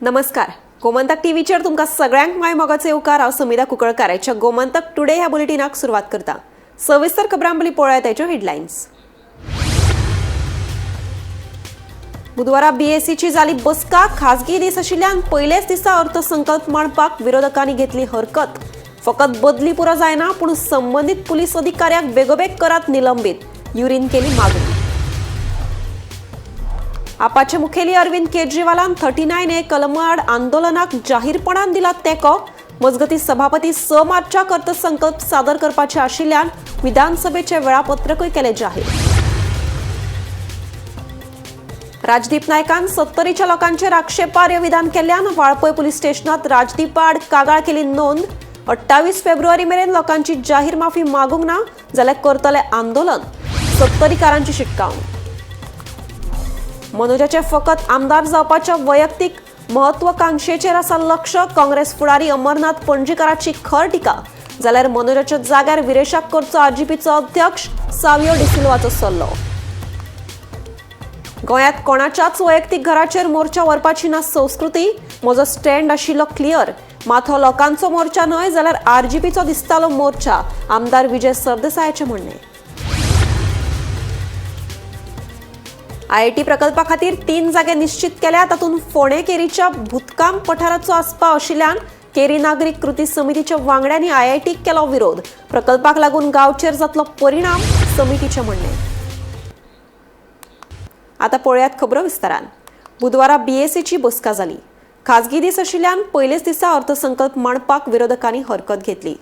नमस्कार, गोमंतक टीव्हीचेर तुमकां सगळ्यांक माय मोगाचो येवकार. हांव समिधा कुंकळकार आयच्या गोमंतक टुडे ह्या बुलेटिनाक सुरवात करता. सविस्तर खबरां पयलीं पळोवया ताच्यो हेडलायन्स. बुधवारा बीएसीची जाली बसका. खासगी दीस आशिल्ल्यान पयलेच दिसा अर्थसंकल्प मांडपाक विरोधकांनी घेतली हरकत. फकत बदली पुरो जायना, पूण संबंदीत पुलीस अधिकाऱ्याक बेगोबेग करात निलंबीत, युरीन केली मागणी. आपाचे मुखेली अरविंद केजरीवालान 39A कलमाआड आंदोलनाक जाहीरपणान दिला तेंको. मजगती सभापती 6 मार्चाक अर्थसंकल्प सादर करपाचे आशिल्ल्यान विधानसभेचे वेळापत्रकूय केले जाहीर. राजदीप नायकान सत्तरीच्या लोकांचेर आक्षेपार्ह विधान केल्ल्यान वाळपय पुलीस स्टेशनात राजदीपा आड कागाळ केली नोंद. 28 फेब्रुवारी मेरेन लोकांची जाहीर माफी मागूंक ना जाल्यार करतले आंदोलन, सत्तरीकारांची शिटकावणी. मनोजाचे फकत आमदार जावपाच्या वैयक्तीक महत्वाकांक्षेचेर आसा लक्ष. काँग्रेस फुडारी अमरनाथ पणजीकाराची खर टिका. जाल्यार मनोजाच्या जाग्यार विरेशाक करचो आरजीपीचो अध्यक्ष सावियो डिसिल्वाचो सल्लो. गोंयांत कोणाच्याच वैयक्तीक घराचेर मोर्चा व्हरपाची ना संस्कृती. म्हजो स्टँड आशिल्लो क्लियर, मात हो लोकांचो मोर्चा न्हय जाल्यार आरजीपीचो दिसतालो मोर्चा, आमदार विजय सरदेसायाचें म्हणणें. आयआयटी प्रकल्पा खातीर 3 जागे निश्चित केल्या. तातूंत फोंडें केरीच्या भूतकाम पठाराचो आस्पाव आशिल्ल्यान केरी नागरीक कृती समितीच्या वांगड्यांनी आयआयटीक केलो विरोध. प्रकल्पाक लागून गांवचेर जातलो परिणाम, समितीचें म्हणणें. आता पळयात खबरो विस्तारान. बुधवारा बीएसीची बसका जाली. खासगी दीस आशिल्ल्यान पयलेच दिसा अर्थसंकल्प मांडपाक विरोधकांनी हरकत घेतली.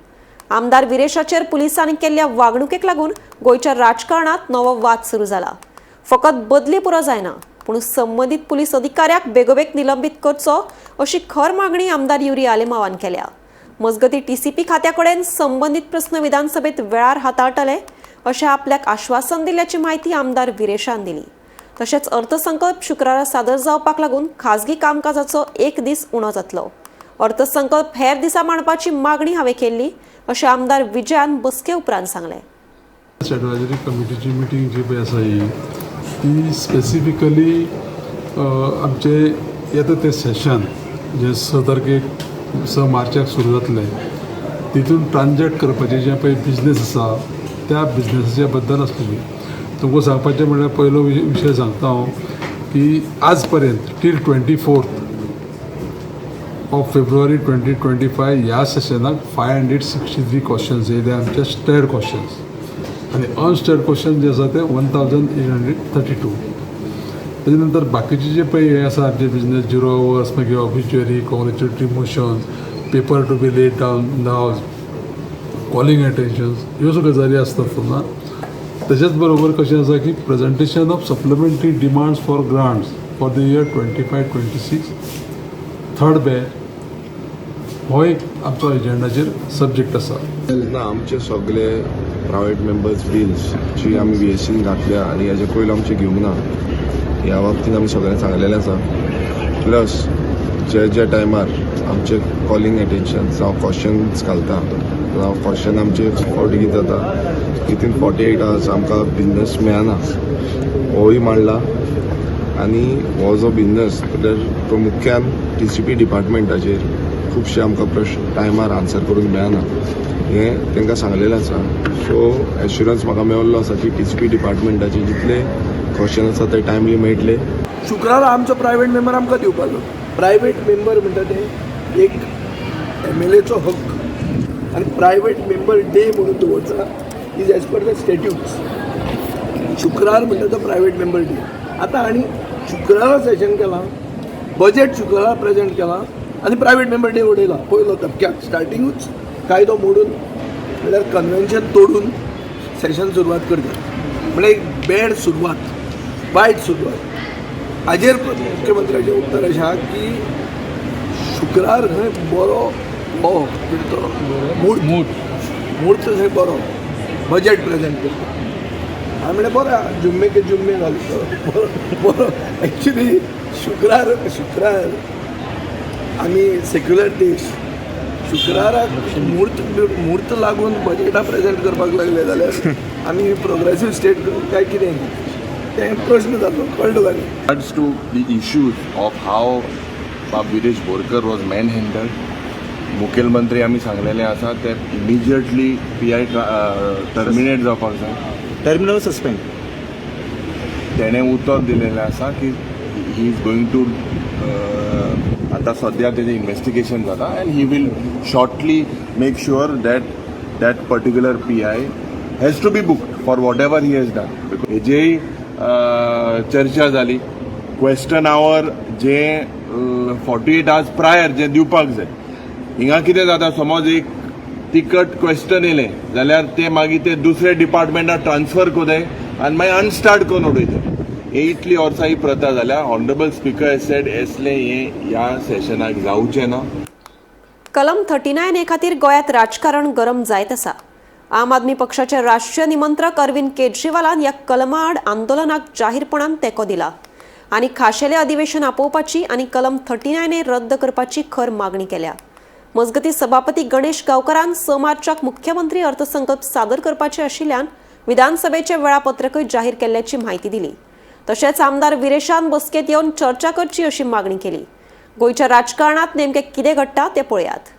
आमदार विरेशाचेर पुलिसांनी केल्ल्या वागणुकेक लागून गोंयच्या राजकारणात नवो वाद सुरू जाला. फकत बदली पुरो जायना, पूण संबंदीत पुलीस अधिकाऱ्याक बेगोबेग निलंबीत करचो अशी खर मागणी आमदार युरी आलेमावान केल्या. मजगती टीसीपी खात्या कडेन संबंदीत प्रस्न विधानसभेत वेळार हाताळटले अशें आपल्याक आश्वासन दिल्ल्याची म्हायती आमदार विरेशान दिली. तशेंच अर्थसंकल्प शुक्रारा सादर जावपाक लागून खासगी कामकाजाचो एक दीस उणो जातलो. अर्थसंकल्प हेर दिसा मांडपाची मागणी हांवें केल्ली अशें आमदार विजयान बसके उपरांत सांगलें. एडवायजरी कमिटीची मिटींग जी पळय आसा ही ती स्पेसिफिकली आमचे येता तें सेशन जें 6 तारखेक 6 मार्चाक सुरू जातलें, तितून ट्रान्जॅक्ट करपाचें जें पळय बिजनेस आसा त्या बिजनेसाच्या बद्दल आसलेली. तुमकां सांगपाचें म्हणल्यार पयलो विशय सांगता हांव की आज पर्यंत टील 24 ऑफ फेब्रुवारी 2025 ह्या सेशनाक 563 क्वेश्चन्स येयले आमचे स्टेड क्वेश्चन्स, आनी अनस्टेड क्वेश्चन जे आसा ते 1832. तेजे नंतर बाकीचे जे पळय हे आसा आमचे बिजनेस झिरो अवर्स, मागीर obituary, congratulatory motions, paper to be laid down in the house, calling attentions, ह्यो सगळ्यो गजाली आसतात तेन्ना. तेच्याच बरोबर कशें आसा की presentation of supplementary demands for grants for the year 25-26 third batch हो एक आमचो एजेंडाचेर सब्जेक्ट आसा. ना, आमचे सगळे प्रायवेट मेंबर्स बिल्स जी आमी बीएसीन घातल्या आनी हेजे पयलू आमचे घेवंक ना, ह्या बाबतीन आमी सगळ्यांक सांगलेलें आसा. प्लस जे जे टायमार आमचे कॉलिंग एटेन्शन जावं क्वेश्चन्स घालता, जावं क्वेश्चन आमचे फावटी कितें जाता, विथीन 48 आवर्स आमकां बिजनस मेळना, होय मांडला. आनी हो जो बिजनस म्हळ्यार प्रामुख्यान टीसीपी डिपार्टमेंटाचेर खुबशे आमकां प्रश्न टायमार आन्सर करूंक मेळना हें तांकां सांगलेलें आसा. सो एश्युरन्स म्हाका मेळिल्लो आसा की टीसीपी डिपार्टमेंटाचे जितले क्वेश्चन आसा ते टायमली मेळटले. शुक्रारा आमचो प्रायवेट मेंबर आमकां दिवपाचो. प्रायवेट मेंबर म्हणटा ते एक एमएलएचो हक्क, आनी प्रायवेट मेंबर डे म्हणून दवरता is as per the statutes. शुक्रार म्हणटा तो प्रायवेट मेंबर डे. आतां आनी शुक्रारा सेशन केलां, बजेट शुक्रारा प्रेजेंट केलां आनी प्रायवेट मेंबर डे उडयला पयलो धपक्याक. स्टार्टिंगूच कायदो मोडून, म्हणल्यार कन्वेन्शन तोडून सेशन सुरवात करतात, म्हणल्यार एक बॅड सुरवात, वायट सुरवात. हाजेर मुख्यमंत्र्याचें उत्तर अशें आहा की शुक्रार खंय बरो हो कितें तो म्हूर्त खंय बरो बजेट प्रेजेंट करता. हांवें म्हणलें बरें आहा, जुम्मे के जुम्मे घालतो बरो बरो. एक्चुली शुक्रार शुक्रार आमी सेक्युलर देश, शुक्राराक म्हूर्त म्हूर्त लागून बजेटां प्रेजेंट करपाक लागले जाल्यार आमी प्रोग्रेसीव स्टेट काय कितें, तें प्रश्न जालो, कळ्ळो तुका? Regards to the issues of how बाब Viresh Borkar was man handle. मुखेलमंत्री आमी सांगलेले आसा ते इमिजिएटली पी I terminate जावपाक जाय. Terminal suspend. तेणें उतर दिलेलें आसा की he is going to, आतां सद्या तेजें इन्वेस्टिगेशन जाता and he will shortly make sure that that particular PI has to be booked for whatever he has done. हेजेय चर्चा जाली. क्वेश्चन our जे 48 आवर्स प्रायर जे दिवपाक जाय, हिंगा कितें जाता, समज एक तिकट क्वेश्चन येयलें जाल्यार ते मागीर ते दुसरे डिपार्टमेंटाक ट्रान्सफर कोताय आनी मागीर अनस्टार्ट करून उडयता. हे इतली वर्सां ही प्रथा जाल्या. ऑनरेबल स्पीकर सेड एसलें हें ह्या सेशनाक जावचें ना. कलम 39 हे खातीर गोंयांत राजकारण गरम जायत आसा. आम आदमी पक्षाचे राष्ट्रीय निमंत्रक अरविंद केजरीवालान ह्या कलमा आड आंदोलनाक जाहीरपणान तेंको दिला आनी खाशेलें अधिवेशन आपोवपाची आनी कलम 39 हे रद्द करपाची खर मागणी केल्या. मजगतीं सभापती गणेश गांवकारान 6 मार्चाक मुख्यमंत्री अर्थसंकल्प सादर करपाचे आशिल्ल्यान विधानसभेचे वेळापत्रकय जाहीर केल्ल्याची म्हायती दिली. तशेंच आमदार विरेशान बसकेत येवन चर्चा करची अशी मागणी केली. गोंयच्या राजकारणात नेमकें कितें घडटा तें पळयात.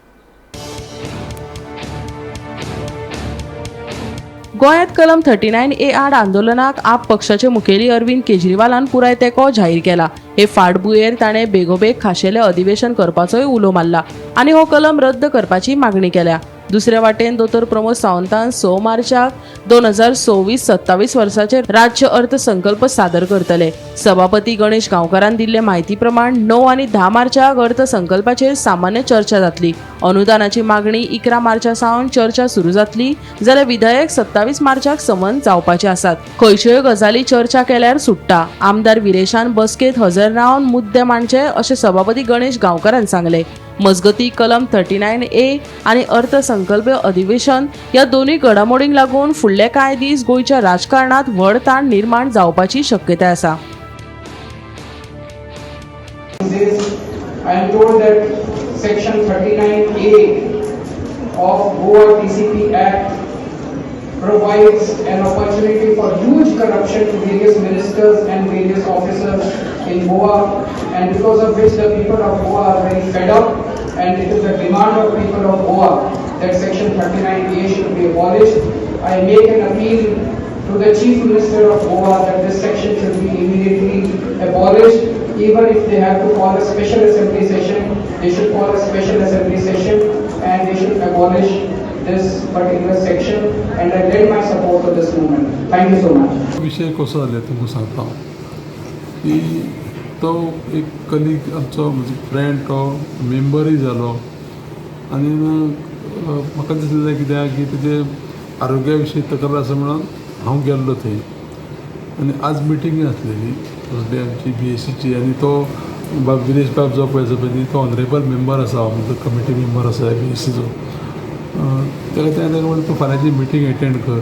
गोंयांत कलम 39A आड आंदोलनाक आप पक्षाचे मुखेली अरविंद केजरीवालान पुराय तेंको जाहीर केला. हे फाटभुंयेर ताणें बेगोबेग खाशेलें अधिवेशन करपाचोय उलो मारला आनी हो कलम रद्द करपाची मागणी केल्या. दुसरे वाटेन दोतोर प्रमोद सावंतान 6 मार्चाक 2026-27 वर्साचे राज्य अर्थसंकल्प सादर करतले. सभापती गणेश गांवकारान दिल्ले म्हायती प्रमाण 9 आनी 10 मार्चाक अर्थसंकल्पाचेर सामान्य चर्चा जातली. अनुदानाची मागणी 11 मार्चा सावन चर्चा सुरू जातली, जाल्यार विधेयक 27 मार्चाक समन जावपाचे आसात. खंयच्योय गजाली चर्चा केल्यार सुट्टा. आमदार विरेशान बसकेत हजर रावन मुद्दे मांडचे अशें सभापती गणेश गांवकारान सांगले. मजगती कलम 39A आनी अर्थसंकल्प अधिवेशन ह्या दोनूय घडामोडींक लागून फुडले कांय दीस गोंयच्या राजकारणात व्हड ताण निर्माण जावपाची शक्यताय आसा. I am told that section 39A of Goa TCP Act provides an opportunity for huge corruption to various ministers and various officers in Goa, and because of which the people of Goa are very fed up, and it is the demand of people of Goa that section 39A should be abolished. I make an appeal to the Chief Minister of Goa that this section should be immediately abolished. Even if they have to call a special assembly session, they should call a special assembly session and they should abolish this particular section, and I lend my support to this movement. Thank you so much. विशय कसो जाले तुमकां सांगता हांव की तो एक colleague आमचो, म्हजो फ्रेंड, तो मेंबरूय जालो आनी म्हाका दिसलें कित्याक की तेजे आरोग्या विशीं तक्रार आसा म्हणून हांव गेल्लो थंय. आनी आज मिटींग आसलेली कसली आमची बीएसीची आनी तो बाब विरेश बाब जो पळय आसा पळय न्ही, तो ऑनरेबल मेंबर आसा, म्हणजे कमिटी मेंबर आसा बीएसीचो. ताका तें ताका म्हणलें तूं फाल्यांची मिटींग एटेंड कर,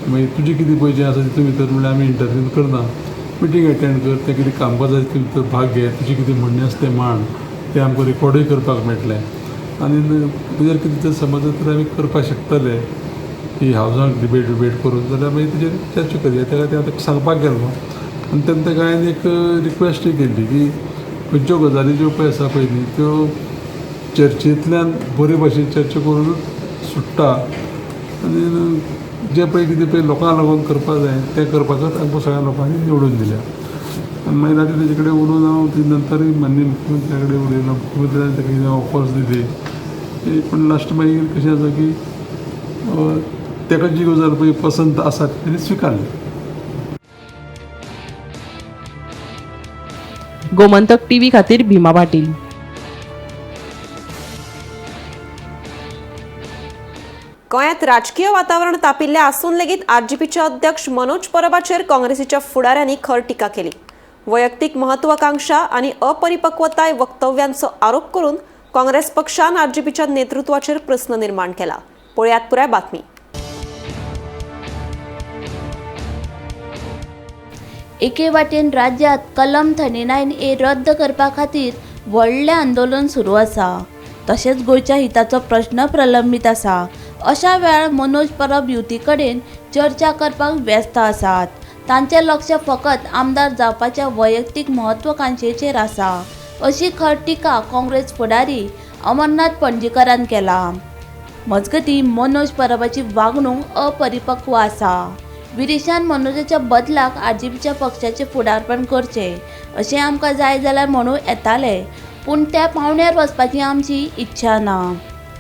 मागीर तुजें कितें पळय जें आसा तितून भितर म्हणल्यार आमी इंटरव्यू करना, मिटींग एटेंड कर, तें कितें कामकाज आसा तितून भितर भाग घे, तुजें कितें म्हणणें आसा तें मांड, तें आमकां रिकॉर्डूय करपाक मेळटलें आनी तुजेर कितें जर समज तर आमी करपाक शकतले की हावजाक डिबेट विबेट करून जाल्यार मागीर तेजेर चर्चा करया. ताका तें आतां सांगपाक गेलो आनी तेन्ना ताका हांवें एक रिक्वेस्टूय केल्ली की खंयच्यो गजाली ज्यो पळय आसा पळय न्ही त्यो चर्चेंतल्यान बरे भाशेन चर्चा करून सुट्टा आनी जें पळय कितें पळय लोकांक लागून करपाक जाय तें करपाकच आमकां सगळ्या लोकांनी निवडून दिल्या. आनी मागीर राती तेजे कडेन उलोवन हांव ते नंतरूय माननीय मुख्यमंत्र्या कडेन उलयलो, मुख्यमंत्र्यान ताका कितें ऑफर्स दिली, पूण लास्ट मागीर कशें आसा की ताका जी गजाल पळय पसंत आसा तेणी स्विकारली. गोमंतक टीव्ही खातीर भीमा पाटील. गोंयांत राजकीय वातावरण तापिल्लें आसून लेगीत आरजीपीचे अध्यक्ष मनोज परबाचेर काँग्रेसीच्या फुडाऱ्यांनी खर टिका केली. वैयक्तीक महत्वाकांक्षा आनी अपरिपक्वताय वक्तव्यांचो आरोप करून काँग्रेस पक्षान आरजीपीच्या नेतृत्वाचेर प्रस्न निर्माण केला. पळयात पुराय बातमी. एके वाटेन राज्यांत कलम 39A रद्द करपा खातीर व्हडलें आंदोलन सुरू आसा, तशेंच गोंयच्या हिताचो प्रश्न प्रलंबीत आसा. अशा वेळार मनोज परब युती कडेन चर्चा करपाक व्यस्त आसात. तांचें लक्ष फकत आमदार जावपाच्या वैयक्तीक महत्वाकांक्षेचेर आसा. अशी खर टिका काँग्रेस फुडारी अमरनाथ पणजीकरान केला. मजगतीं मनोज परबाची वागणूक अपरिपक्व आसा. विरेशान मनोजाच्या बदलाक आरजीपीच्या पक्षाचें फुडारपण करचें अशें आमकां जाय जाल्यार म्हणूं येतालें, पूण त्या पावंड्यार वचपाची आमची इच्छा ना.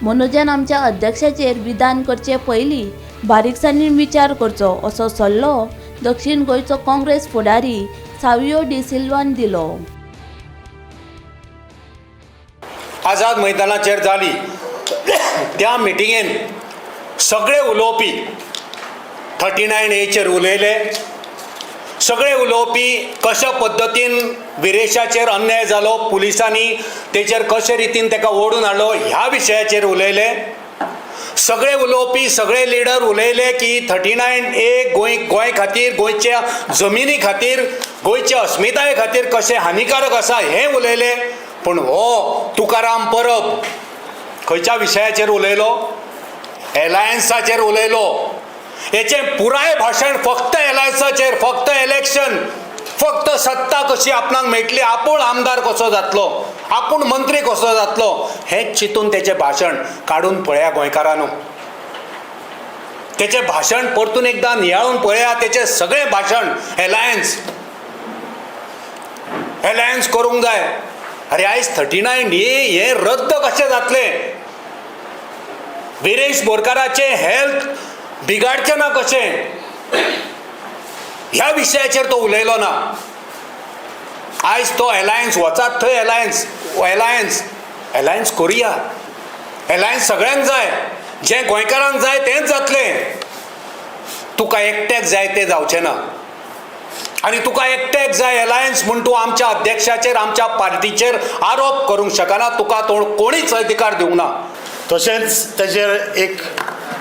मनोजान आमच्या अध्यक्षाचेर विधान करचे पयलीं बारीकसाणीन विचार करचो असो सल्लो दक्षिण गोंयचो काँग्रेस फुडारी सावियो डिसिल्वान दिलो. आझाद मैदानाचेर जाली त्या मिटिंगेन सगळे उलोवपी 39Aचेर उलयले. सगळे उलोवपी कशा पद्दतीन विरेशाचेर अन्याय जालो, पुलिसांनी तेचेर कशे रितीन ताका ओडून हाडलो ह्या विशयाचेर उलयले. सगळे उलोवपी सगळे लिडर उलयले की 39A Goa खातीर, गोंयच्या जमिनी खातीर, गोंयच्या अस्मिताये खातीर कशें हानिकारक आसा हें उलयले. पूण हो तुकाराम परब खंयच्या विशयाचेर उलयलो? एलायन्साचेर उलयलो. हेचें पुराय भाशण फक्त एलायन्साचेर, फक्त इलेक्शन, फक्त सत्ता कशी आपणाक मेळटली, आपूण आमदार कसो जातलो, आपूण मंत्री कसो जातलो हें चिंतून तेचें भाशण काडून पळया गोंयकारांनो. तेचें भाशण परतून एकदां नियाळून पळया. तेचें सगळें भाशण एलायन्स एलायन्स करूंक जाय. अरे आयज 39A हें रद्द कशें जातलें? विरेश बोरकाराचें हेल्थ बिगाडचें ना कशें ह्या विशयाचेर तो उलयलो ना. आयज तो एलायन्स वचात थंय एलायन्स एलायन्स एलायन्स करुया. एलायन्स सगळ्यांक जाय, जें गोंयकारांक जाय तेंच जातलें. तुका एकट्याक जाय तें जावचें ना. आनी तुका एकट्याक जाय एलायन्स म्हूण तूं आमच्या अध्यक्षाचेर, आमच्या पार्टीचेर आरोप करूंक शकना. तुका तो कोणीच अधिकार दिवंक ना. तशेंच ताचेर एक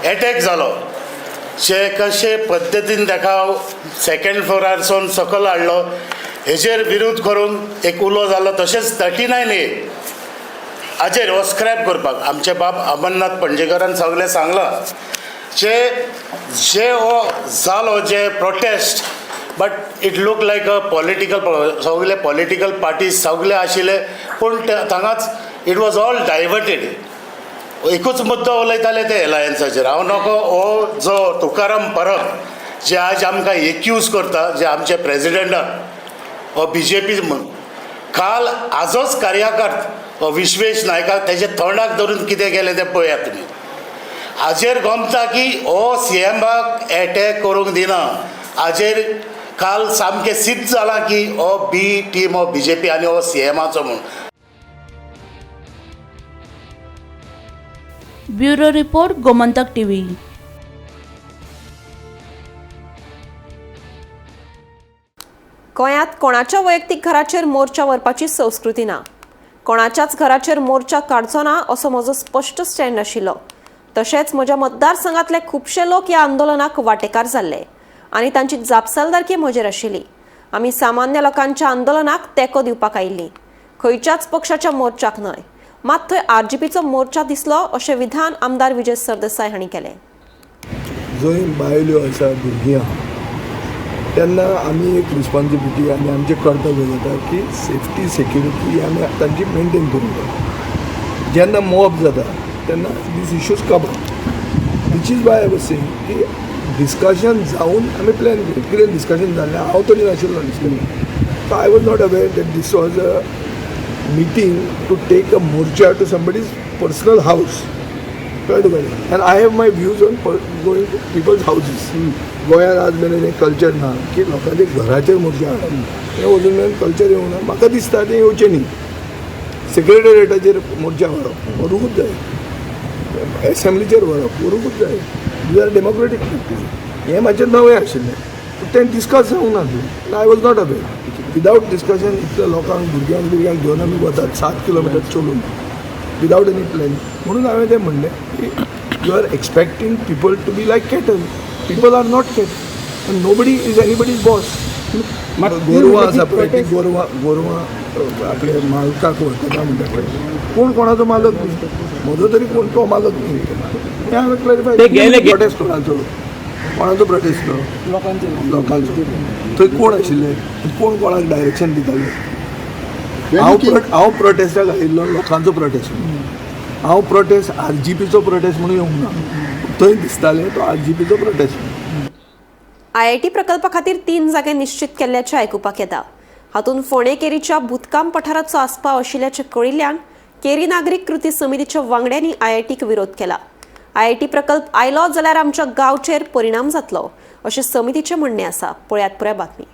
एटॅक जालो, जे कशे पद्दतीन ताका सेकेंड फ्लोरारसून सकयल हाडलो हेजेर विरोध करून एक उलो जालो. तशेंच 39A हाजेर हो स्क्रॅप करपाक आमचे बाब अमरनाथ पणजेकरान सगळें सांगलां. जे जे हो जालो जे protest, but it look like a political, सगळे पॉलिटिकल पार्टीज सगळे आशिल्ले, पूण थांगाच it was all diverted. एकूच मुद्दो उलयताले ते एलायन्साचेर. हांव नको हो जो तुकाराम परब जे आज आमकां एक्यूज करता, जे आमचे प्रेजिडेंटाक हो बीजेपी म्हूण, काल आजोच कार्यकर्त हो विश्वेश नायकाक तेजे तोंडाक धरून कितें केलें तें पळयात तुमी. हाजेर गमता की हो सीएमाक एटॅक करूंक दिना. हाजेर काल सामकें सिद्ध जालां की हो बी टीम हो बीजेपी आनी हो सीएमाचो म्हूण. Bureau report, Gomantak TV. गोंयांत कोणाच्या वैयक्तीक घराचेर मोर्चा व्हरपाची संस्कृती ना. कोणाच्याच घराचेर मोर्चा काडचो ना असो म्हजो स्पश्ट स्टँड आशिल्लो. तशेंच म्हज्या मतदारसंघातले खुबशे लोक ह्या आंदोलनाक वांटेकार जाल्ले आनी तांची जापसालदारकी म्हजेर आशिल्ली. आमी सामान्य लोकांच्या आंदोलनाक तेंको दिवपाक आयिल्ली, खंयच्याच पक्षाच्या मोर्चाक न्हय. मात थंय आरजीपीचो मोर्चा दिसलो अशें विधान आमदार विजय सरदेसाय हांणी केलें. जंय बायल्यो आसा, भुरगीं आहा, तेन्ना आमी एक रिस्पॉन्सिबिलिटी आनी आमचें कर्तव्य जाता की सेफ्टी सेक्युरिटी आमी तांची मेनटेन करूंक जाय. जेन्ना मॉब जाता तेन्ना these issues come up, which is why I was saying की डिस्कशन जावन आमी प्लॅन केलें. कितें डिस्कशन जालें, हांव तरी नाशिल्लो discussion. So I was not aware that this was a meeting to take a morcha to somebody's personal house. And I have my views on going to people's houses. गोंयांत आज मेरेन हें कल्चर ना की लोकांच्या घराचेर मोर्चा हाडप, हें अजून मेरेन कल्चर येवंक ना. म्हाका दिसता तें येवचें न्ही. सेक्रेटेरिएटाचेर मोर्चा व्हरप व्हरूंकूच जाय, एसेंब्लीचेर व्हरप व्हरूंकूच जाय. These are democratic practice. हें म्हाजें नवें आशिल्लें, पूण तें डिस्कस जावंक ना. I was not aware. Without discussion इतल्या लोकांक, भुरग्यांक भुरग्यांक घेवन आमी वतात 7 किलोमिटर चलून विदावट एनी प्लॅन. म्हणून हांवें तें म्हणलें की you are expecting people to be like cattle. People are not cattle. Nobody is anybody's boss. गोरवां आसा पळय, ती गोरवां गोरवां आपले मालकाक व्हरता म्हणटा पळय, कोण कोणाचो मालक न्ही, म्हजो तरी कोण तो मालक न्ही. हें हांवें क्लॅरिफाय. प्रोटेस्ट कोणाचो, कोणाचो प्रोटेस्ट तो? लोकांचो. थंय कोण आशिल्ले, कोण कोणाक डायरेक्शन दिताले? हांव प्रोटेस्टाक आयिल्लो लोकांचो प्रोटेस्ट. हांव प्रोटेस्ट आरजीपीचो प्रोटेस्ट म्हणून येवंक ना. थंय दिसतालें तो आरजीपीचो प्रोटेस्ट. आयआयटी प्रकल्पा खातीर 3 जागे निश्चित केल्ल्याचें आयकुपाक येता. हातूंत फोंडें केरीच्या भूतकाम पठाराचो आस्पाव आशिल्ल्याचें कळिल्ल्यान केरी नागरीक कृती समितीच्या वांगड्यांनी आयआयटीक विरोध केला. आयआयटी प्रकल्प आयलो जाल्यार आमच्या गांवचेर परिणाम जातलो अशें समितीचें म्हणणें आसा. पळयात पुराय बातमी.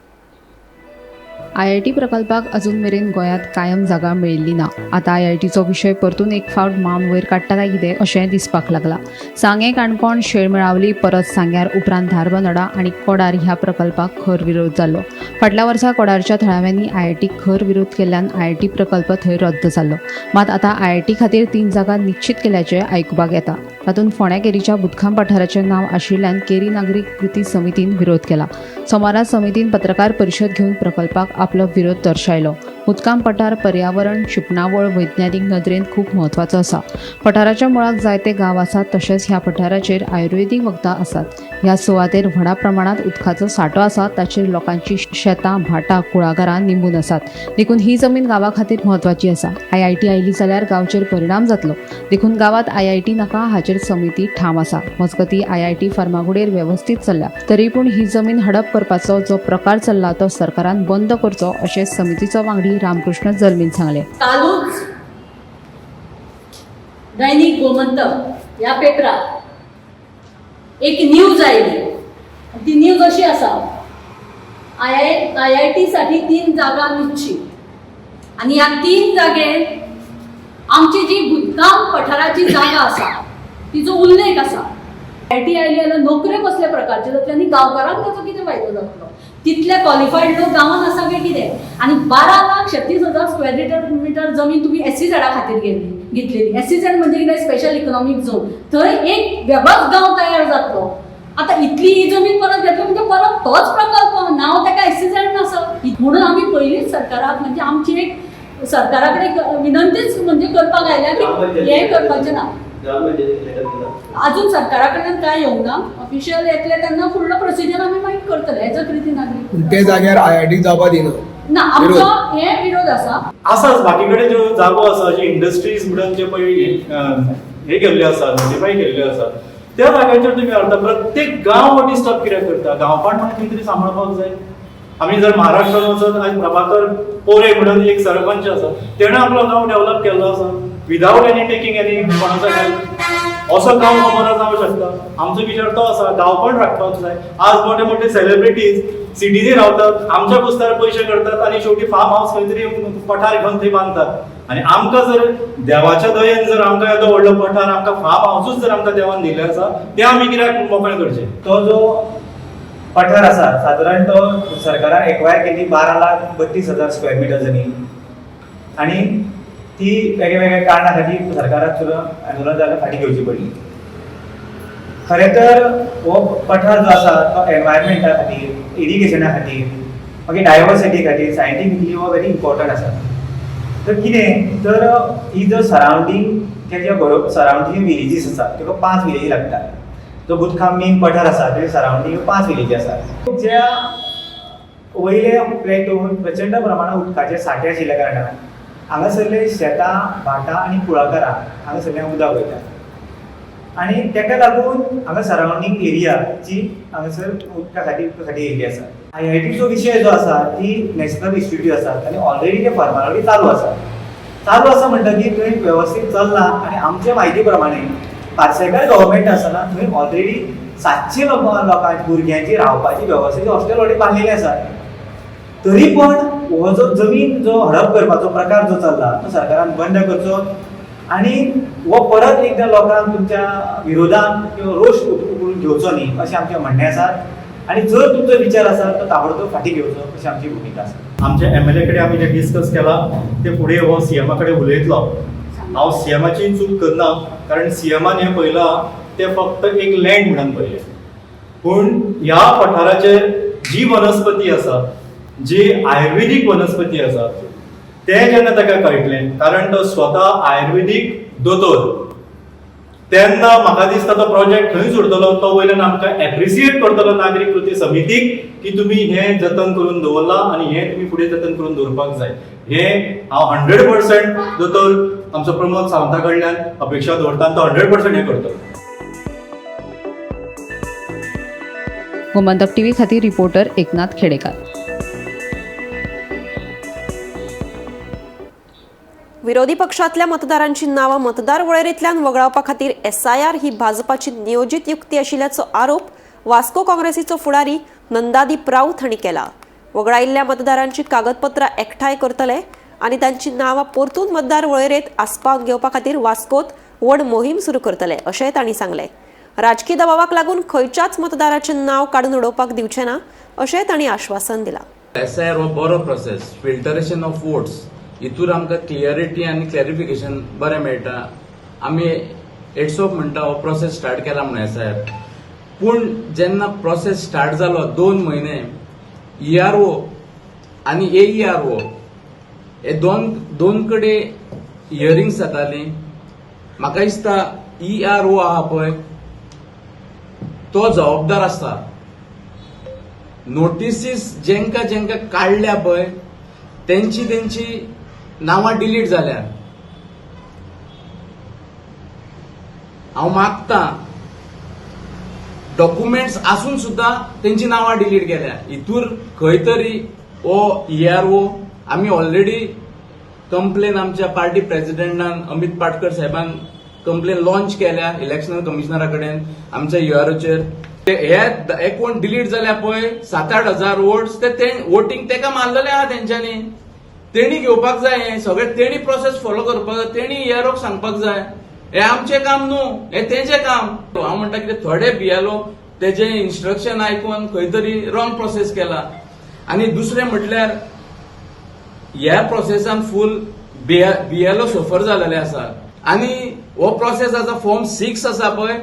आयआयटी प्रकल्पाक अजून मेरेन गोंयांत कायम जागा मेळिल्ली ना. आतां आयआयटीचो विशय परतून एक फावट मान वयर काडटा काय कितें अशें दिसपाक लागलां. सांगें, काणकोण, शेळमेळावली, परत सांग्यार, उपरांत धारबांदोडा आनी कोडार ह्या प्रकल्पाक खर विरोध जालो. फाटल्या वर्सा कोडारच्या थळाव्यांनी आयआयटीक खर विरोध केल्ल्यान आयआयटी प्रकल्प थंय रद्द जालो. मात आतां आयआयटी खातीर 3 जागा निश्चित केल्याचें आयकुपाक येता. तातूंत फोंड्या केरीच्या भूतखाम पठाराचें नांव आशिल्ल्यान केरी नागरीक कृती समितीन विरोध केला. सोमारा समितीन पत्रकार परिशद घेवन प्रकल्पाक आपलो विरोध दर्शायलो. भूतकाम पठार पर्यावरण, शिंपणावळ, वैज्ञानिक नदरेन खूब म्हत्वाचो आसा. पठाराच्या मुळाक जायते गांव आसात, तशेंच ह्या पठाराचेर आयुर्वेदीक वखदां आसात. ह्या सुवातेर व्हडा प्रमाणांत उदकाचो सांठो आसा, ताचेर लोकांची शेतां, भाटां, कुळागरां निंबून आसात. देखून ही जमीन गांवा खातीर म्हत्वाची आसा. आयआयटी आयली जाल्यार गांवचेर परिणाम जातलो, देखून गांवांत आयआयटी नाका हाचेर समिती ठाम आसा. मजगतीं आयआयटी फर्मागुडेर वेवस्थीत चल्ल्या, तरी पूण ही जमीन हडप करपाचो जो प्रकार चल्ला तो सरकारान बंद करचो अशें समितीचो वांगडी रामकृष्ण जल्मीन सांगलें. कालूच दैनिक गोमंतक ह्या पेपरार एक न्यूज आयली. ती न्यूज अशी आसा, आयआयटी साठी 3 जागा निश्चित आनी ह्या 3 जागेर आमची जी भूतकाम पठाराची जागा आसा तिचो उल्लेख आसा. आयआयटी आयली जाल्यार नोकऱ्यो कसल्या प्रकारच्यो जातल्यो आनी गांवकारांक ताचो कितें फायदो जातलो, तितले क्वॉलिफायड लोक गांवांत आसा काय कितें. आनी 12,36,000 स्क्वेअर मिटर जमीन तुमी एसईझेडा खातीर घेतलेली. एसईझेड म्हणजे कितें, स्पेशल इकॉनॉमीक झोन. थंय एक वेगळोच गांव तयार जातलो. आतां इतली ही जमीन परत घेतली म्हणजे परत तोच प्रकल्प, नांव ताका एसईझेड नासत. म्हणून आमी पयलींच सरकाराक म्हणजे आमची एक सरकारा कडेन विनंतीच म्हणजे करपाक आयल्या की हें करपाचें ना. अजून सरकारा कडल्यान काय येवंक ना, ऑफिशियल येतले तेन्ना फुडलो प्रोसिजर आमी मागीर करतले एज अ कृती नागरीक. ते जाग्यार आयआयटी जावपा दिना ना, आमचो हे विरोध आसा. आसाच बाकी कडेन ज्यो जागो आसा, जी इंडस्ट्रीज म्हणून जे पळय हे केल्ले आसा, नोटिफाय केल्ले आसा, त्या जाग्याचेर तुमी हाडटा. प्रत्येक गांव हो डिस्टर्ब कित्याक करता? गांवपण म्हणून खंय तरी सांबाळपाक जाय. आमी जर महाराष्ट्रान वचत, आयज प्रभाकर पोरे म्हणून एक सरपंच आसा, तेणें आपलो गांव डेव्हलप केल्लो आसा विदावट एनी टेकींग एनी कोणाचो हेल्प. असो गांव हो बरो जावंक शकता. आमचो विचार तो आसा, गांवपण राखपाक जाय. आज मोठे मोठे सेलिब्रिटीज सिटीनी रावतात, आमच्या कुस्तार पयशे करतात आनी शेवटी फार्म हावस खंय तरी पठार घेवन थंय बांदतात. आनी आमकां जर देवाच्या दयेन जर आमकां येदो व्हडलो पठार, आमकां फार्म हावसूच जर आमकां देवान दिल्लें आसा, तें आमी कित्याक मोकळें करचें? तो जो पठार आसा सादारण तो सरकारान एक्वायर केल्ली 12,32,000 स्क्वेअर मिटर जमीन आनी ती वेगळ्या कारणां खातीर सरकाराक सुद्दां आंदोलन जालें, फाटीं घेवची पडली. खरें तर हो पठार जो आसा तो एनवायरमेंटा खातीर, इरिगेशना खातीर, मागीर डायवर्सिटी खातीर सायंटिफिकली हो व्हेरी इम्पॉर्टंट आसा. तर कितें तर ही जो सरावंडींग तेच्या बरोबर सरावंडींग विलेजीस आसा, ताका 5 विलेजी लागता. जो भूतखाम मेन पठार आसा तेजे सरावंडींग 5 विलेजी आसा. ज्या वयले प्लेटून प्रचंड प्रमाणात उदकाचे सांठे आशिल्ल्या कारणान हांगासरले शेतां, भाटां आनी कुळागरां हांगासरल्यान उदक वयता आनी ताका लागून हांगा सरावंडींग एरियाची हांगासर उदका खातीर एरिया आसा. आयआयटीचो विशय जो आसा ती नॅशनल इन्स्टिट्यूट आसा आनी ऑलरेडी ते फॉर्मालिटी चालू आसा. चालू आसा म्हणटकीर थंय वेवस्थीत चल्लां आनी आमचे म्हायती प्रमाणे पार्सेकर गव्हर्मेंट आसतना थंय ऑलरेडी 700 लोकांची भुरग्यांची रावपाची वेवस्थेची हॉस्टेल ऑलरेडी बांदलेली आसा. तरी पण हो जो जमीन जो हडप करपाचो प्रकार जो चल्ला तो सरकारान बंद करचो आनी हो परत एकदां लोकांक तुमच्या विरोधान किंवा रोश उकळून घेवचो न्ही अशें आमचें म्हणणें आसा. आनी जर तुमचो विचार आसा तो ताबडतोब फाटीं घेवचो अशी आमची भुमिका आसा. आमच्या एमएलए कडेन आमी जें डिस्कस केलां तें फुडें हो सीएमा कडेन उलयतलो. हांव सीएमाची चूक करना, कारण सीएमान हें पळयलां तें फक्त एक लँड म्हणून पळयलें, पूण ह्या पठाराचेर जी वनस्पती आसा, जी आयुर्वेदीक वनस्पती आसा, तें जेन्ना ताका कळटलें, कारण तो स्वता आयुर्वेदीक दोतोर, तेन्ना म्हाका दिसता तो प्रोजेक्ट खंयच उरतलो. तो वयल्यान आमकां एप्रिसिएट करतलो नागरीक कृती समितीक की तुमी हें जतन करून दवरलां आनी हें तुमी फुडें जतन करून दवरपाक जाय. हें हांव 100% दोतोर आमचो प्रमोद सावंता कडल्यान अपेक्षा दवरता आनी तो 100% हें करतलो. गोमंतक टीव्ही खातीर रिपोर्टर एकनाथ खेडेकार. विरोधी पक्षांतल्या मतदारांची नांवां मतदार वळेरेंतल्यान वगळावपा खातीर एसआयआर ही भाजपाची नियोजीत युक्ती आशिल्ल्याचो आरोप वास्को काँग्रेसीचो फुडारी नंदादीप राऊत हांणी केला. वगळायिल्ल्या मतदारांची कागदपत्रां एकठांय करतले आनी तांची नांवां परतून मतदार वळेरेंत आस्पावन घेवपा खातीर वास्कोत व्हड मोहीम सुरू करतले अशेंय तांणी सांगलें. राजकी दबावाक लागून खंयच्याच मतदाराचें नांव काडून उडोवपाक दिवचें ना अशेंय तांणी आश्वासन दिलां. एसआयआर हो बरो प्रोसेस, फिल्टरेशन ऑफ वोट्स हितूर आमकां क्लियरिटी आनी क्लॅरिफिकेशन बरें मेळटा. आमी एट्सऑफ म्हणटा हो प्रोसेस स्टार्ट केला म्हणून एसआयआर, पूण जेन्ना प्रोसेस स्टार्ट जालो 2 म्हयने ईआरओ आनी एईआरओ हे दोन कडेन हियरिंग्स जाताली. म्हाका दिसता ईआरओ आहा पळय तो जबाबदार आसता. नोटिसीस जेंका जेंका काडल्या पळय तेंची तेंची नांवां डिलीट जाल्या. हांव मागता डॉक्युमेंट्स आसून सुद्दां तेंची नांवां डिलीट केल्या. हितूर खंय तरी हो ईआरओ आमी ऑलरेडी कंप्लेन आमच्या पार्टी प्रेसिडेंटान अमित पाटकर साहेबान कंप्लेन लॉन्च केल्या इलेक्शन कमिशनरा कडेन आमच्या ईआरओचेर. हे कोण डिलीट जाल्या पळय 7-8 हजार वोट्स ते वोटींग तेका मारलेले आहा तेंच्यांनी. तेणी घेवपाक जाय हें सगळें, तेणी प्रोसेस फॉलो करपाक जाय, तेणी ईआरओक सांगपाक जाय. हें आमचें काम न्हू, हें तेंचें काम. हांव म्हणटा कितें थोडे बीएलओ तेजें इन्स्ट्रक्शन आयकून खंय तरी रॉंग प्रोसेस केला. आनी दुसरें म्हटल्यार ह्या प्रोसेसान फूल बीएलओ सफर जालेले आसा. आनी हो प्रोसेस आसा फॉर्म 6 आसा पळय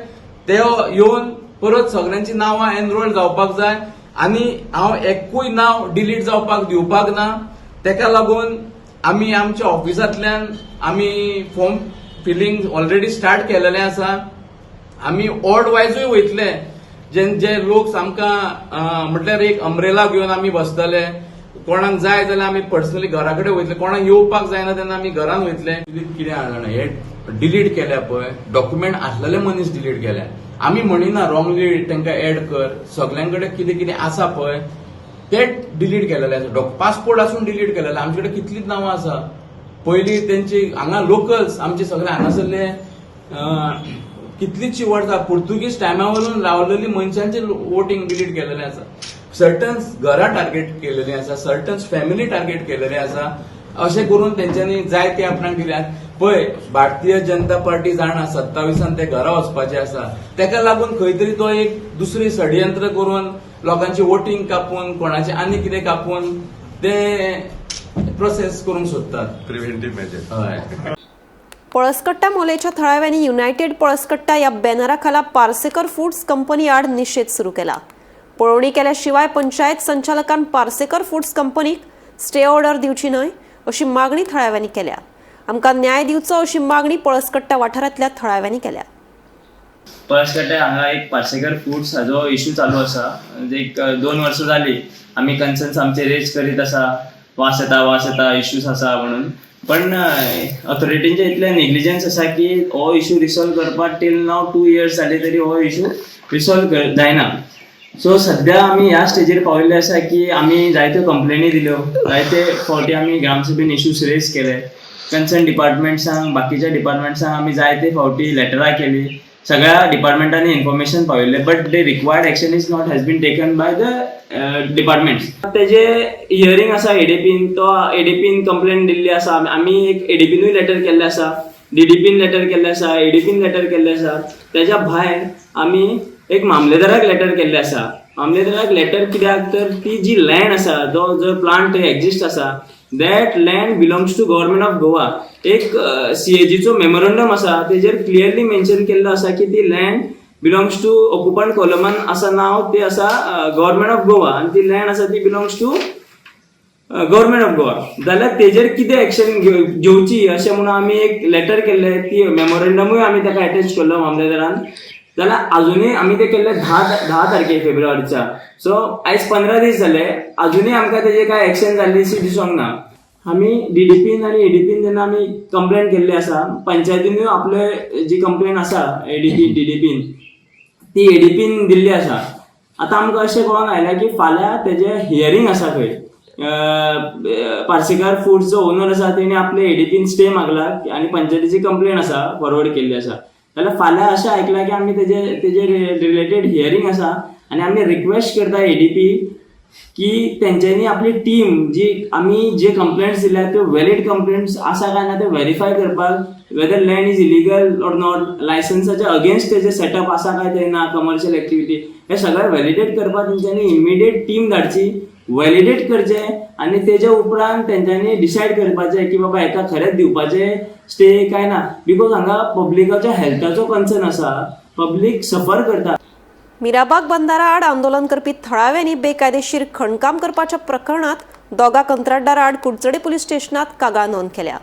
ते येवन परत सगळ्यांची नांवां एनरोल जावपाक जाय आनी हांव एकूय नांव डिलीट जावपाक दिवपाक ना. तेका लागून आमी आमच्या ऑफिसांतल्यान आमी फॉर्म फिलिंग ऑलरेडी स्टार्ट केलेलें आसा. आमी वॉर्ड वायजूय वयतले, जे लोक आमकां म्हटल्यार एक अम्ब्रेला घेवन आमी बसतले. कोणाक जाय जाल्यार आमी पर्सनली घरा कडेन वयतले, कोणाक येवपाक जायना तेन्ना आमी घरान वयतले. कितें जाणा हे डिलीट केल्या पळय डॉक्युमेंट आसलेले मनीस डिलीट केल्या. आमी म्हणिना रॉंगली तांकां एड कर, सगळ्यां कडेन कितें कितें आसा पळय ते डिलीट केलेले आसा. पासपोर्ट आसून डिलीट केलेले. आमचे कडेन कितलींच नांवां आसा. पयलीं तेंची हांगा लोकल्स आमचे सगळे हांगासरले कितलींचशी वर्सां पुर्तुगीज टायमा वरून रावलेली मनशांचे वोटींग डिलीट केलेलें आसा. सर्टन्स घरां टार्गेट केलेली आसा, सर्टन्स फॅमिली टार्गेट केलेले आसा. अशें करून तेंच्यांनी जाय ते आपणाक दिल्यात. पळय भारतीय जनता पार्टी जाणा 27 ते घरा वचपाचे आसा, तेका लागून खंय तरी तो एक दुसरी षडयंत्र करून लोकांची वोटींग कापून कोणाचे आनी कितें कापून ते प्रोसेस करूंक सोदतात. Preventive measure. हय. पळसकट्टा मोलेच्या थळाव्यांनी युनायटेड पळसकट्टा ह्या बॅनरा खाला पार्सेकर फूड्स कंपनी आड निशेध सुरू केला. पळोवणी केल्या शिवाय पंचायत संचालकान पार्सेकर फूड्स कंपनीक स्टे ऑर्डर दिवची न्हय अशी मागणी थळाव्यांनी केल्या. आमकां न्याय दिवचो अशी मागणी पळसकट्टा वाठारांतल्या थळाव्यांनी केल्या. पळसकट्टा हांगा एक पार्सेकर फूड्स हाजो इशू चालू आसा. एक 2 वर्सां जाली आमी कन्सर्न्स आमचे रेज करीत आसा, वास येता वास येता इश्यूज आसा म्हणून. पण ऑथॉरिटींचे इतले नेग्लिजन्स आसा की हो इशू रिसॉल्व करपाक टील नाव 2 इयर्स जाले तरी हो इशू रिसॉल्व जायना. सो सद्या आमी ह्या स्टेजीर पाविल्ले आसा की आमी जायत्यो कंप्लेनी दिल्यो, जायते फावटी आमी ग्रामसभेन इश्यूज रेज केले, कन्सर्न डिपार्टमेंट्सांक बाकीच्या डिपार्टमेंट्सांक आमी जायते फावटी लेटरां केली, सगळ्या डिपार्टमेंटांनी information पावयल्लें, but the required action is not has been taken by the departments. तेजे हियरींग आसा एडीपीन, तो एडीपीन कंप्लेन दिल्ली आसा. आमी एक एडीपीनूय लेटर केल्लें आसा, डीडीपीन लेटर केल्लें आसा, एडीपीन लेटर केल्लें आसा. तेज्या भायर आमी एक मामलेदाराक लेटर केल्लें आसा. मामलेदाराक लेटर कित्याक तर ती जी लँड आसा, जो जो प्लांट एक्झिस्ट आसा, that land belongs to government of Goa. एक सीएजीचो मेमोरंडम आसा, तेजेर क्लियरली मेन्शन केल्लो आसा की ती लँड बिलोंग्स टू ऑक्युपंट कॉलमान आसा नांव, ते आसा गव्हर्मेंट ऑफ गोवा, आनी ती लँड आसा ती belongs to government of Goa जाल्यार तेजेर कितें एक्शन घेवची अशें म्हणून आमी एक लेटर केल्लें, ती मेमोरेंडमूय आमी ताका एटॅच केल्लो मामलेदारान. जाल्यार आजुनूय आमी ते केल्ले 10 तारखेर फेब्रुवारीच्या, सो आयज 15 दीस जाले, आजुनूय आमकां तेजेर कांय एक्शन जाल्ली दिसूंक ना. आमी डीडीपीन आनी एडीपीन जेन्ना आमी कंप्लेन केल्ली आसा, पंचायतीनूय आपले जी कंप्लेन आसा एडीपी डीडीपीन ती एडीपीन दिल्ली आसा. आतां आमकां अशें कळोन आयलां की फाल्यां तेजें हियरींग आसा खंय पार्सेकार फूड्स जो ओनर आसा तेणी आपले एडीपीन स्टे मागला आनी पंचायतीची कंप्लेन आसा फॉरवर्ड केल्ली आसा. जाल्यार फाल्यां अशें आयकलां की आमी तेजे रिलेटेड हियरींग आसा आनी आमी रिक्वेस्ट करता एडीपी की तेंच्यांनी आपली टीम जी आमी जे कंप्लेंट्स दिल्या त्यो व्हॅलीड कंप्लेंट्स आसा काय ना ते व्हेरीफाय करपाक, whether land is illegal or not, लायसन्साच्या अगेन्स्ट तेजे सेटअप आसा काय ते ना, कमर्शियल एक्टिविटी, हे सगळें व्हॅलिडेट करपाक तेंच्यांनी इमिडिएट टीम धाडची, व्हॅलिडेट करचें आनी तेज्या उपरांत तेंच्यांनी डिसायड करपाचें की बाबा हेका खरेंच दिवपाचें स्टे काय ना, because हांगा पब्लिकाच्या हेल्थाचो कन्सर्न आसा, पब्लीक सफर करता. मिराबाग बंदारा आड आंदोलन करपी थळाव्यांनी बेकायदेशीर खणकाम करपाच्या प्रकरणात दोगा कंत्राटदारा आड कुडचडे पुलीस स्टेशनात कागाळ नोंद केल्या.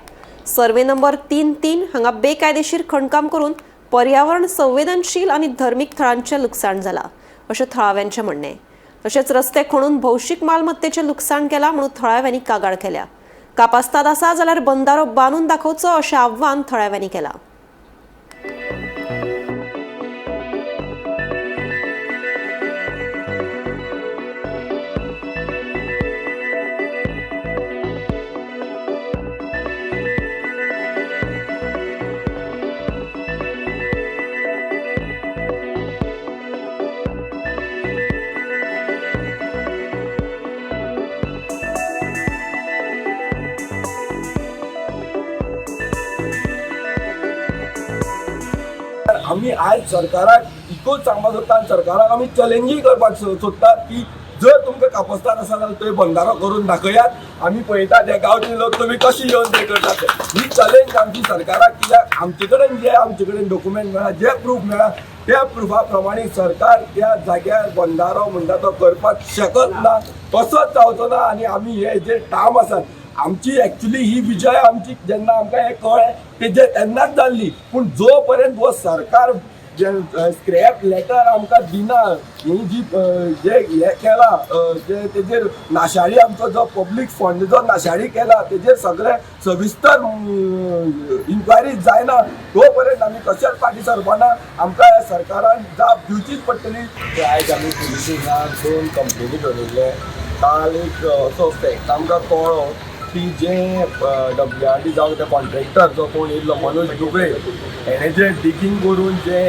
सर्वे नंबर 3-3 हांगा बेकायदेशीर खणकाम करून पर्यावरण संवेदनशील आनी धर्मीक थळांचें लुकसाण जालां अशें थळाव्यांचें म्हणणें. तशेंच रस्ते खणून भौशीक मालमत्तेचें लुकसाण केलां म्हणून थळाव्यांनी कागाळ केल्या. कापास्ताद आसा जाल्यार बंदारो बांदून दाखोवचो अशें आव्हान थळाव्यांनी केलां. आमी आयज सरकाराक इतकोच सांगपाक सोदता आनी सरकाराक आमी चॅलेंजूय करपाक सोदतात की जर तुमकां कापस्ताद आसा जाल्यार थंय बंदारो करून दाखयात, आमी पळयतात त्या गांवचे लोक तुमी कशी येवन ते करतात. ही चॅलेंज आमची सरकाराक, कित्याक आमचे कडेन जे आमचे कडेन डॉक्युमेंट मेळ्ळा, जे प्रूफ मेळ्ळा त्या प्रुफा प्रमाणे सरकार त्या जाग्यार बंदारो म्हणटा तो करपाक शकत ना, कसोच जावचो ना. आनी आमी हे जे टार्म आसात आमची एक्चुली ही विजय आमची जेन्ना आमकां हें कळ्ळें तेजे तेन्नाच जाल्ली, पूण जो पर्यंत हो सरकार जे स्क्रॅप लेटर आमकां दिना, ही जी जे हें केलां जे तेजेर नाशाडी आमचो जो पब्लीक फंड जो नाशाडी केला तेजेर सगळें सविस्तर इन्क्वायरी जायना तो पर्यंत आमी कशेंच फाटीं सरपाना. आमकां ह्या सरकारान जाप दिवचीच पडटली. आयज आमी पुलिसेक 2 कंप्लेनी घेवन येयल्ले. काल एक असो फॅक्ट आमकां कळ्ळो की जे WRD जावं ते कॉन्ट्रॅक्टर जो कोण येयल्लो मनोज दुबे हेणें जे डिगींग करून जे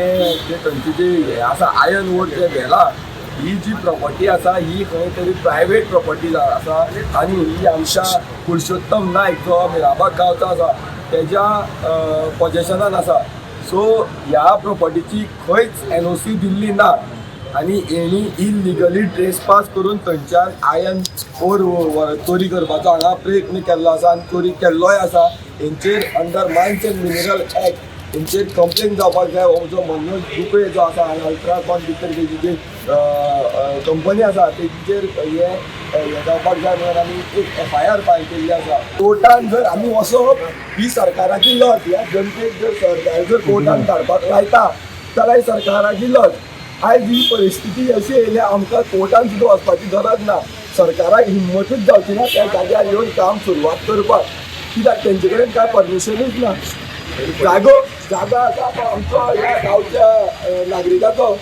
जे थंयची जी हें आसा आयर्न ओर जे व्हेला, ही जी प्रॉपर्टी आसा ही खंय तरी प्रायवेट प्रॉपर्टी आसा आनी ही आमच्या पुरुषोत्तम नायक जो मिराबाग गांवचो आसा तेज्या पॉजेशनान आसा. सो ह्या प्रॉपर्टीची खंयच NOC दिल्ली ना आनी हेणी इलिगली ट्रेसपास करून थंयच्यान आयर्न ओर चोरी करपाचो हांगा प्रयत्न केल्लो आसा आनी चोरी केल्लोय आसा. हेंचेर under mines and mineral act हेंचेर कंप्लेन जावपाक जाय. हो जो मनोज दुबे जो आसा आनी अल्ट्राकॉन भितर तेजी जी कंपनी आसा तेजेर हे जावपाक जाय म्हणून आमी एक FIR file केल्ली आसा. कोर्टान जर आमी वचप ही सरकाराची लज, ह्या जनतेक जर सरकार जर कोर्टान धाडपाक लायता जाल्यार सरकाराची लज. आयज ही परिस्थिती अशी येयल्या आमकां कोर्टान सुद्दां वचपाची गरज ना, सरकाराक हिम्मतूच जावची ना त्या जाग्यार येवन काम सुरवात करपाक, कित्याक तेंचे कडेन कांय परमिशनूच ना. जागो जागा आसा तो आमचो ह्या गांवच्या नागरिकाचो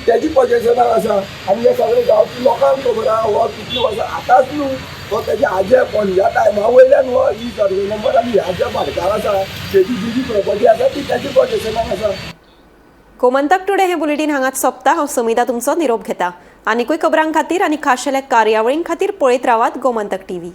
तेजी पॉजेशनान आसा आनी हे सगळे गांवच्या लोकांक खबर आहा हो कितली वर्सां आतांच न्हू तो तेज्या आज्या पणज्या टायमा वयल्यान हो ही सर्वे नंबर आनी ह्या ज्या भाटकार आसा तेजी जी जी प्रॉपर्टी आसा ती तेजी पॉजेशनान आसा. गोमंतक टुडे हे बुलेटीन हांगाच सोंपता. हांव समिता तुमचो निरोप घेता. आनीकूय खबरां खातीर आनी खाशेल्या कार्यावळीं खातीर पळयत रावात गोमंतक टीव्ही.